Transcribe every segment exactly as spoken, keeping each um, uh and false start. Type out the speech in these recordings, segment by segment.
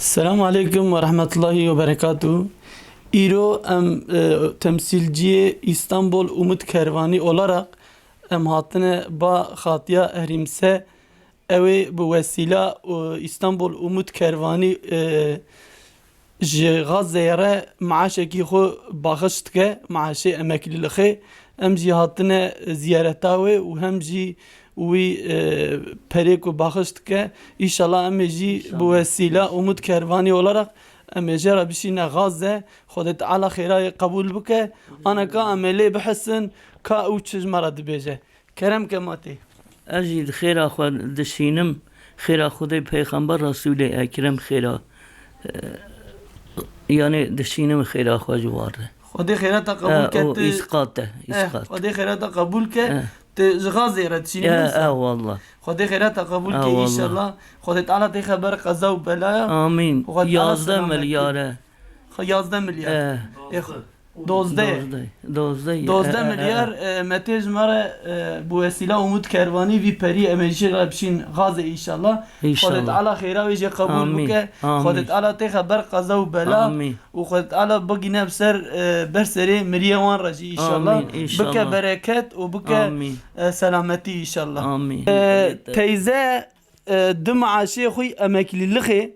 Selamun Aleyküm ve Rahmetullahi ve Berekatuhu. Îro em, e, temsilciyê İstanbul Umut Kervanî olarak em hatine ba Xatiya Ehrîmse. Ew ê bi wesîla, e, İstanbul Umut Kervanî, e, ji Gazze'ye re maaşekî xwe baxş dike, maaşê emeklîlixê. Em jî hatine ziyareta wê û hem jî wî, e, perê ku baxş dike. Înşallah em ê jî bi wesîla Umut Kervanî olarak em ê jê re bişîne Gazze. Xwedê Teala xêra wê qebûl bike. Aneka em ê lê bihesin ka ew çi ji me re dibêje. Kerem ke matê. Ez jî di xêra xwe dişînim, xêra Xwedê Peyxember Resûlê Ekrem xêra, e, yanê dişînim xêra xwe ji wan re. Xwedê xêrata qebûl E, ke o tu. Îsqat e, Eh, Îsqat. Xwedê xêrata qebûl ke Eh. tu ji Gazê re dişînî E, wisa. E, wallah. Xwedê xêrata qebûl E, ke wallah. Înşallah. Xwedê Teala tê xeber qeza û belaya. Amîn. Xwedê Teala Yazdeh selametî. milyar e. Xwe yazdeh milyar. E. E, xwe- Dozdeh. Dozdeh, dozdeh, Dozdeh e, e, milyar, e. e, me tê ji me re, e, bi wesîla Umut Kervanî vî perî em ê jê re bişîn Gazê înşallah. Înşallah. Xwedê Teala xêra wê jê qebûl Amîn. bike. Amîn. Xwedê Teala tê xeber qeza û bela Amîn. û Xwedê Teala bigîne bi ser, e, ber serê miriyê wan re jî înşallah. Amîn, înşallah. Bike bereket û bike, Amîn. e, selametî înşallah. Amîn. E, teyze, e, di maaşê xwe emeklîlixê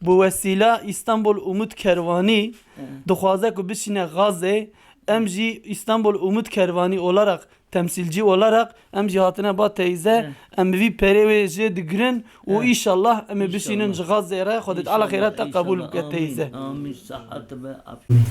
bi wesîla İstanbul Umut Kervanî Hı. dixwaze ku bişîne Gazê. Em jî İstanbul Umut Kervanî olarak, temsilci olarak em jî hatine ba teyze. Hı. Em vî perê wê jê digirin û Hı. înşallah em ê bişînin Înşallah. ji Gazê re. Xwedê Teala Înşallah, xêrata qebûl înşallah. bike Amîn, teyze. Amîn. Sahat be afiyet.